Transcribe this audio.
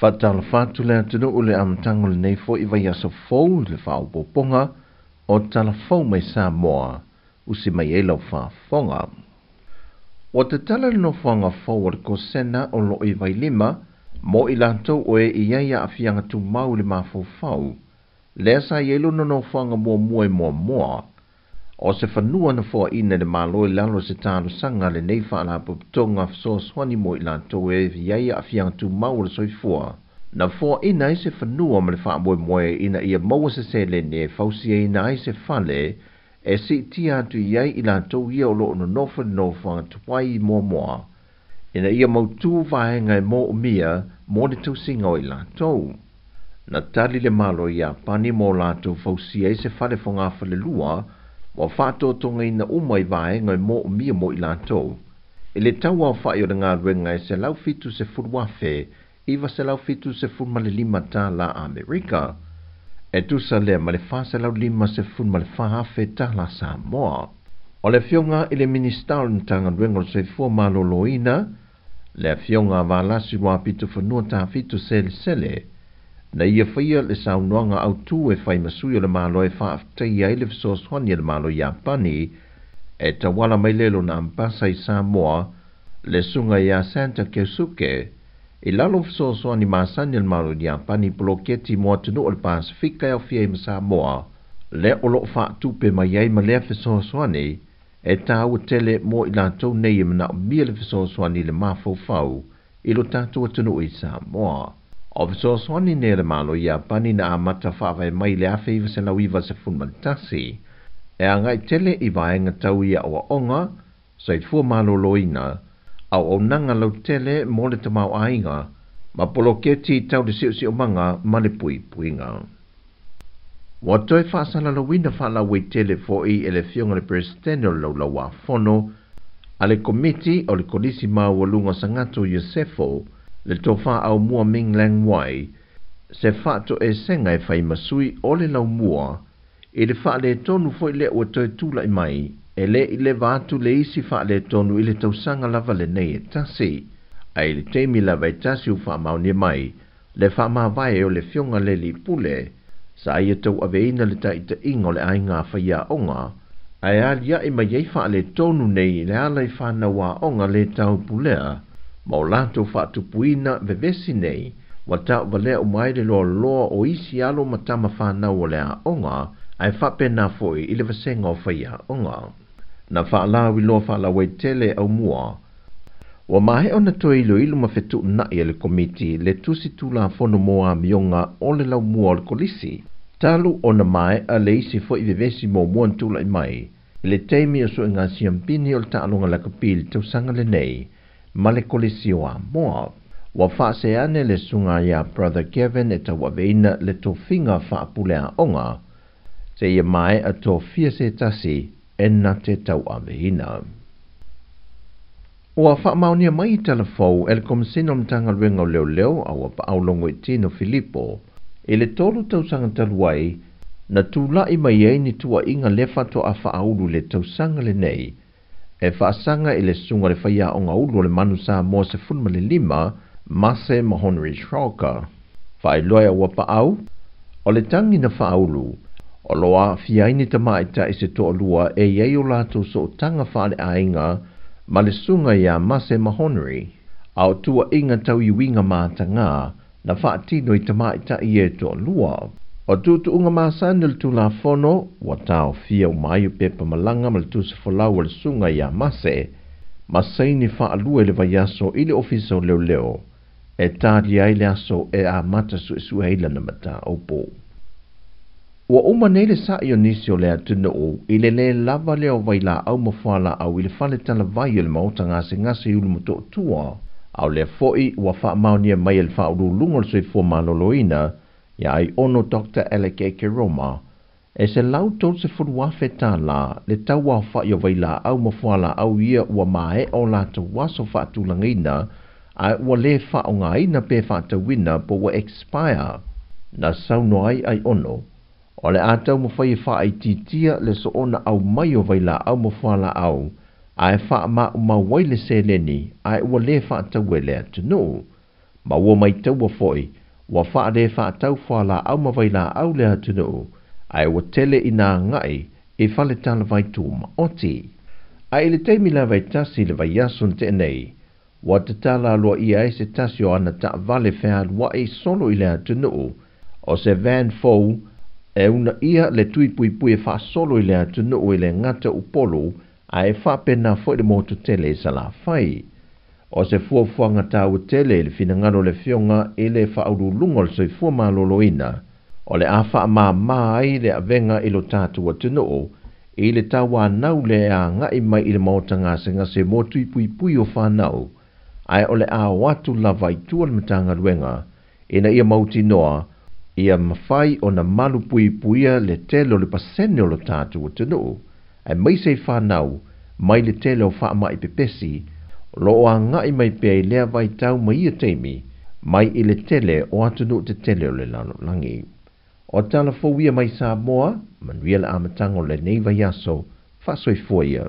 Faatalofa atu le atunuu i le amataga o lenei foi vaiaso fou i le faaopoopoga o Tala Fou mai Samoa usi mai ai lau faafofoga. Ua tatala le nofoaga fou a le Kosena o lo o i Vailima mo i latou o e i ai aafiaga tumau i le mafaufau, lea sa i ai lona nofoaga muamua i Moamoa. O se fanua na foaina e le Malo i lalo o se talosaga a lenei faalapotopotoga fesoasoani mo i latou e i ai aafiaga tumau o le soifua, na foaina ai se fanua ma le faamoemoe ina ia maua se seleni e fausiaina ai se fale e siitia atu i ai i latou ia o lo o nonofo i le nofoaga tuai i Moamoa, ina ia mautū vaega e moomia mo le tausiga o i latou. Na tali le Malo i Iapani mo latou fausia ai se fale fogafalelua ua faatotogaina uma i vaega e moomia mo i latou. I le tau aofai o le galuega e $170,975 Amerika, e tusa lea ma le $454,000 tala Samoa. O le afioga i le Minisita o le Matagaluega o le Soifua Maloloina, le afioga a Valasi Luapitofanua Tafito Selesele, na ia faia le saunoaga autū e fai ma sui o le Malo e faafetaia ai le fesoasoani a le Malo Iapani e tauala mai lea i lona ambasa i Samoa, le susuga ia Santa Keisuke, i lalo o fesoasoani masani a le Malo Iapani i poloketi mo atunuu o le Pasefika e aofia ai ma Samoa, lea o lo o faatupe mai ai ma lea fesoasoani e tāua tele mo i latou nei e manaomia le fesoasoani i le mafaufau i lo tatou atunuu i Samoa. O fesoasoani nei a le Malo Iapani na amata faavae mai i le 1991 e agai tele i vaega tau i aoaoga, soifua maloloina, auaunaga lautele mo le tamaoaiga, ma poloketi tau le siosiomaga ma le puipuiga. Ua toe faasalalauina faalauaitele foi e le afioga i le Peresetene o le Laulauafono a le Komiti o le Kolisi Maualuga o Sagato Iosefo, le tofa aumua Ming Leng Wai, se faatoesega e fai ma sui o le laumua i le faaletonu foi lea ua toe tulai mai e le i leva atu le isi faaletonu i le tausaga lava lenei e tasi, ae i le taimi lava e tasi ua faamaonia mai le faamavae o le afioga le alii pule sa ia tauaveina le taitaiga o le aiga faiaoga, ae aliae mai ai faaletonu nei i le ala i fanau aoga le taupulea ma o latou faatupuina vevesi nei ua tauvalea uma ai le loaloa o isi alo ma tama fanau o le aoga, ae faapena foi i le vasega o faiaoga. Na faalauiloa faalauaitele aumua, ua maea ona toe iloilo ma fetuunai e le Komiti le tusi tulafono mo amioga o le laumua o le kolisi, talu ona maea le isi foi vevesi muamua na tulai mai i le taimi o suega siampini o le taaloga lakapi i le tausaga lenei ma le kolisi o Amoa. Ua faaseane le susuga ia Brother Kevin e tauaveina le tofiga faapuleaoga seia maea tofia se tasi e na te tauaveina. Ua faamaonia mai i tala fou e le Komesina o le Matagaluega o Leoleo a ua paau Logoitino Filipo i le 3 tausaga talu ai na tulai mai ai ni tuuaiga lea faatoa faaulu i le tausaga lenei e faasaga i le susuga i le faiaoga ulu o le Manu Samoa 15 Mase Mahonri Shroka. Faailoa e ua paau o le tagi na faaulu o lo o aafia ai ni tamaitai se toalua e i ai o latou sootaga faaleaiga ma le susuga ia Mase Mahonri, a o tuuaiga tau iuiga mataga na faatino i tamaitai e toalua. O tuutuuga masani o le Tulafono ua taofia uma ai o pepa malaga ma le tusi folau o le susuga ia Mase ma saini faalua i le vaiaso i le Ofisa o Leoleo e talia ai le aso e amata suesue ai lana mataupu. Ua uma nei le sa'i o nisi o le atunuu i le lē lava lea o vailaau ma fualaau i le fale talavai o le maota gasegase i Ulumotootua, a o lea foi ua faamaonia mai e le faauluuluga o le soifua maloloina ia Aiono Dr Alec Ekeroma e $130,000 le tau aofai o vailaau ma fualaau ia ua maea o latou aso faatulagaina ae ua lē faaaogaina pe faatauina po ua expire. Na saunoa ai Aiono o le a taumafai e faaitiitia le soona aumai o vailaau ma fualaau ae faamaumau ai le seleni ae ua lē faataua e le atunuu. Ma ua maitaua foi, ua faale faatau fualaau ma vailaau le atunuu, ae ua tele ina agai i faletalavai tumaoti. Ae i le taimi lava e tasi i le vaiaso na tea nei, ua tatala aloaia ai se tasi o ana taavale fealuai solo i le atunuu, o se van fou e uunaia le tui puipui e faasolo i le atunuu e le gata Upolu ae faapena foi le motu tele i Salafai. O se fuafuaga taua tele i le finagalo o le Afioga i le Faauluuluga o le Soifua Maloloina, o le a faamāmā ai le avega i lo tatou atunuu i le tauanau le agai mai i le maota gasegase mo tui puipui o fanau, ae o le a o atu lava i tua le Matagaluega ina ia mautinoa ia mafai ona malu puipuia le tele o le pasene o lo tatou atunuu, aemaise i fanau mai le tele o faamai pepesi o lo o agai mai pea i lea vaitau ma ia taimi mai i le tele o atunuu tetele o le lalolagi. O tala fou ia mai Samoa, manuia le amataga o lenei vaiaso, faasoifua ia.